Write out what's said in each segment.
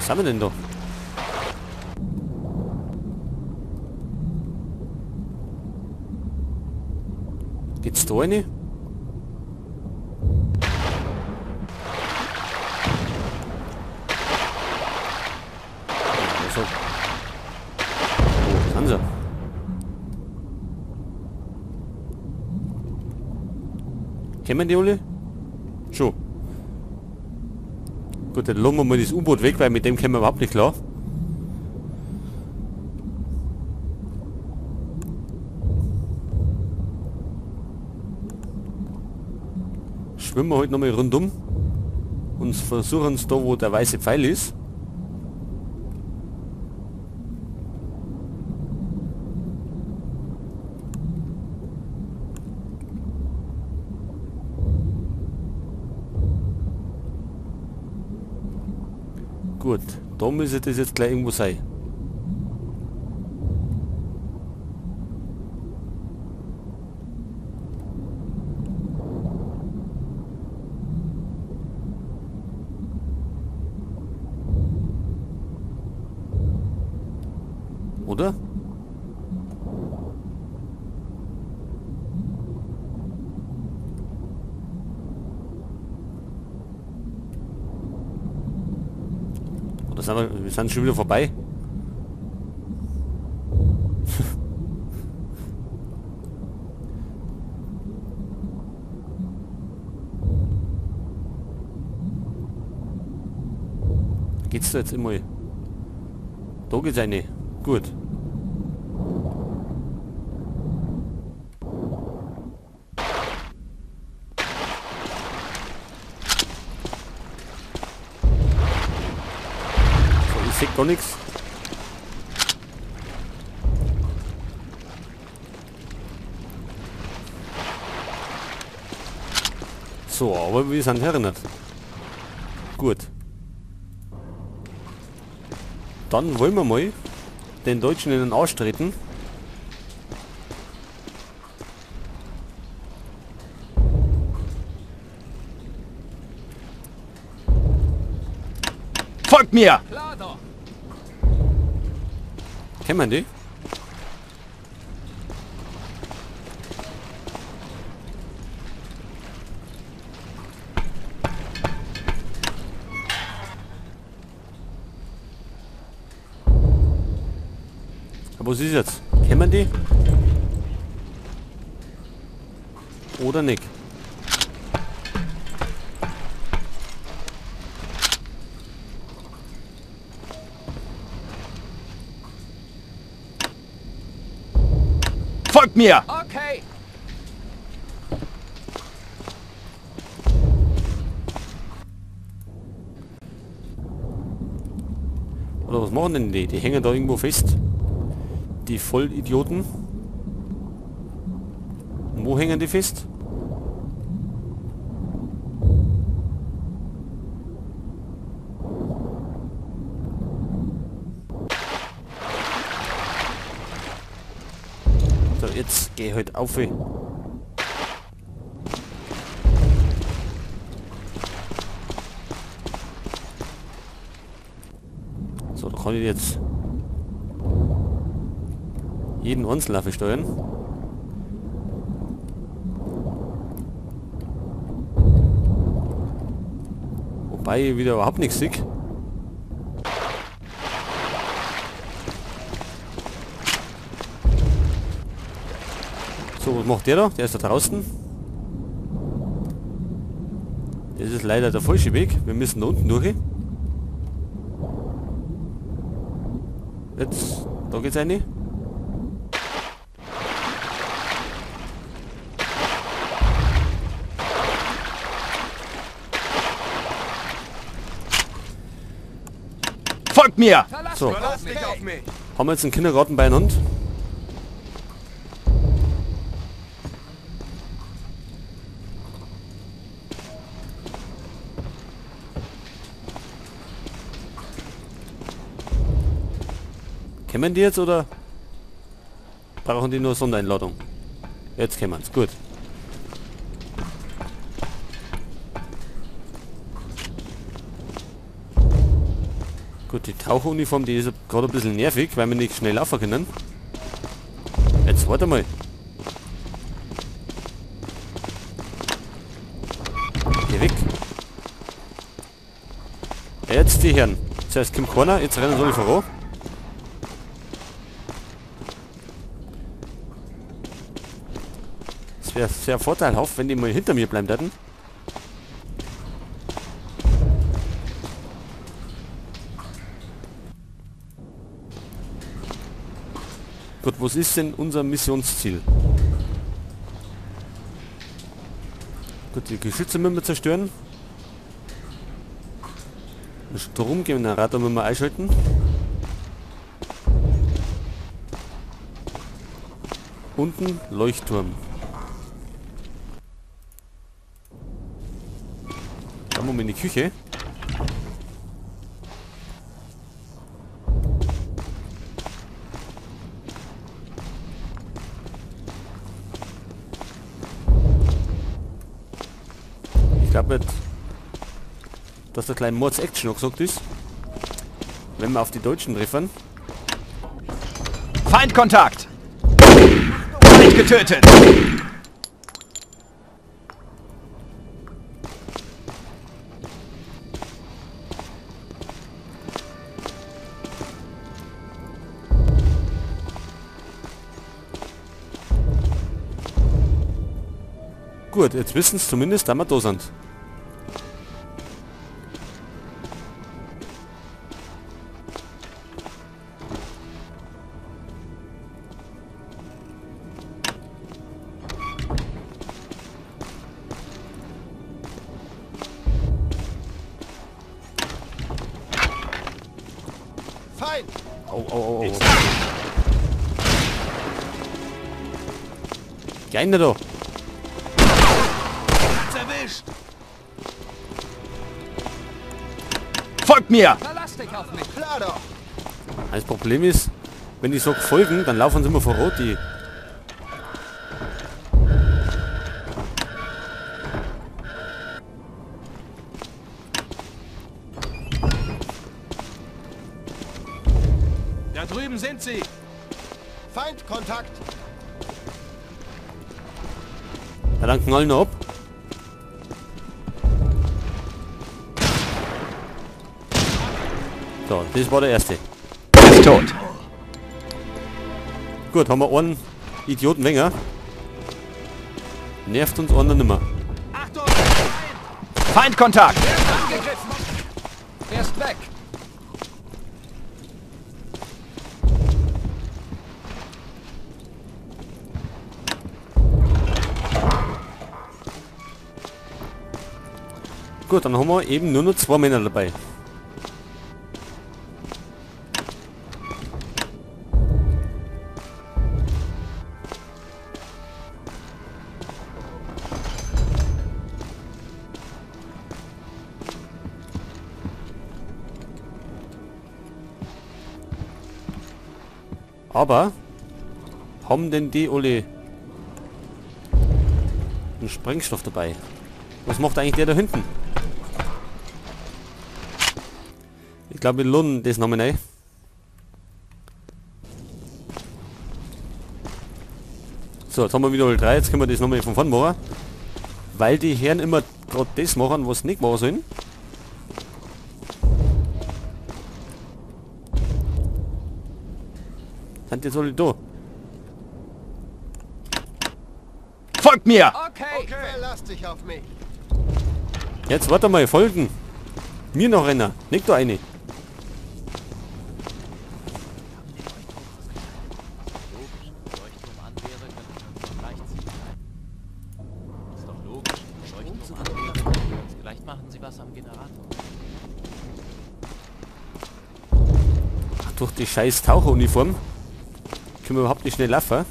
Was haben wir denn da? Geht's da rein? Also. Oh, sind sie? Kennen die alle? Schon. Gut, dann lassen wir mal das U-Boot weg, weil mit dem kommen wir überhaupt nicht klar. Schwimmen wir heute nochmal rundum und versuchen es da, wo der weiße Pfeil ist. Gut, da müsste das jetzt gleich irgendwo sein. Oder? Oder sind wir sind schon wieder vorbei. Geht's da jetzt immer? Da geht's eine. Gut. So, ich sehe gar nichts. So, aber wir sind erinnert. Gut. Dann wollen wir mal den Deutschen in den Arsch treten. Folgt mir! Kennen wir die? Aber was ist jetzt? Kennen wir die? Oder nicht? Folgt mir! Okay. Oder was machen denn die? Die hängen da irgendwo fest. Die Vollidioten. Und wo hängen die fest? So, jetzt geh halt auf. So, da kann ich jetzt jeden Einzelnen steuern. Wobei ich wieder überhaupt nichts sehe. So, was macht der da? Der ist da draußen. Das ist leider der falsche Weg. Wir müssen da unten durch. Jetzt, da geht's rein. Folgt mir! So. Haben wir jetzt einen Kindergarten beieinander? Kennen die jetzt oder brauchen die nur Sondereinladung? Jetzt kennen wir's. Gut. Gut, die Taucheruniform, die ist gerade ein bisschen nervig, weil wir nicht schnell laufen können. Jetzt warte mal. Geh weg. Jetzt die Herren. Zuerst kommt keiner, jetzt rennen sie alle voran. Es wäre sehr vorteilhaft, wenn die mal hinter mir bleiben würden. Gut, was ist denn unser Missionsziel? Gut, die Geschütze müssen wir zerstören. Den Stromgenerator müssen wir einschalten. Unten Leuchtturm. Dann wollen wir in die Küche. Ich glaube nicht, dass der kleine Mords Action noch gesagt ist, wenn wir auf die Deutschen treffen. Feindkontakt! Feind getötet! Gut, jetzt wissen sie zumindest, dass wir da sind. Feind! Au, au, au, au. Geil da! Erwischt! Folgt mir! Verlass dich auf mich! Klar doch! Das Problem ist, wenn die so folgen, dann laufen sie immer vor Rot, die. Da drüben sind sie! Feindkontakt! Ja, dann knallen wir ab. So, das war der erste. Er ist tot. Gut, haben wir einen Idioten länger. Nervt uns einer nimmer. Achtung! Feindkontakt! Angegriffen! Er ist weg! Gut, dann haben wir eben nur noch 2 Männer dabei. Aber haben denn die alle einen Sprengstoff dabei? Was macht eigentlich der da hinten? Ich glaube, wir lohnen das nochmal rein. So, jetzt haben wir wieder alle 3. Jetzt können wir das nochmal von vorn machen. Weil die Herren immer gerade das machen, was sie nicht machen sollen. Sind jetzt alle da? Folgt mir! Okay! Okay, verlass dich auf mich. Jetzt warte mal, folgen! Mir noch einer, nicht da eine. Vielleicht machen sie was am Generator. Ach, durch die scheiß Taucheruniform können wir überhaupt nicht schnell laufen.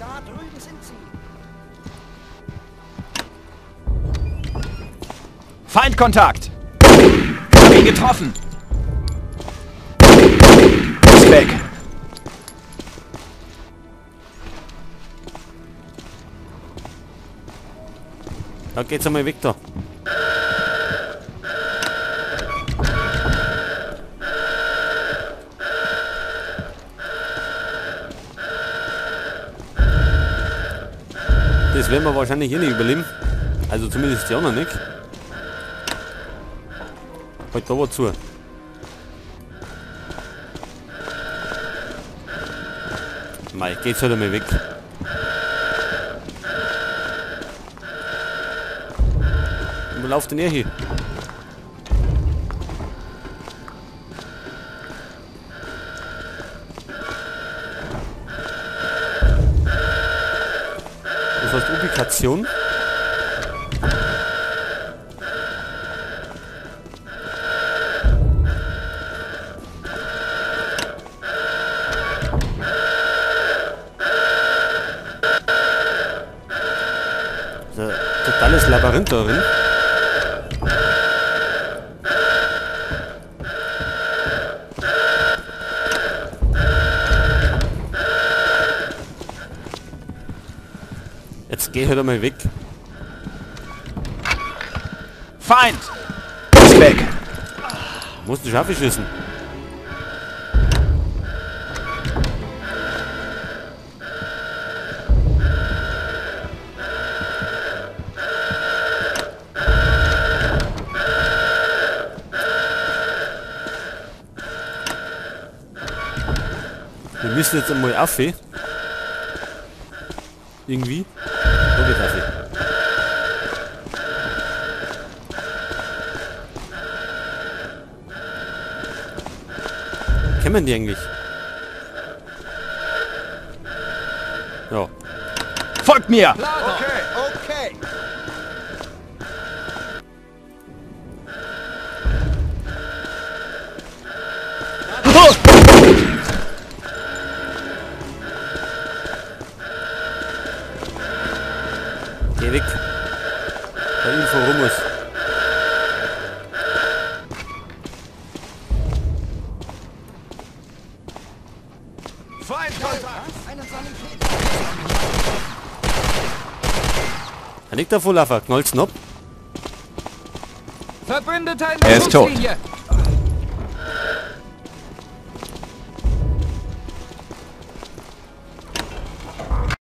Da drüben sind sie. Feindkontakt! Hab ihn Bin getroffen. Ist weg. Da geht's einmal weg da. Das werden wir wahrscheinlich hier nicht überleben. Also zumindest die anderen nicht. Halt da was zu. Mei, geht's halt einmal weg. Wo lauft denn er hier? Das heißt Ubikation. Das ist ein totales Labyrinth da drin. Jetzt geh halt einmal weg. Feind! Ist weg! Muss die Schafe schießen. Wir müssen jetzt einmal auf. Irgendwie. Da geht's auf. Kennen die eigentlich? Ja. Folgt mir! Okay, okay. Geh weg. Da Info rum muss. Da liegt der Vorläufer, knallt's noch. Verbündeter in der Er ist tot. Schusslinie.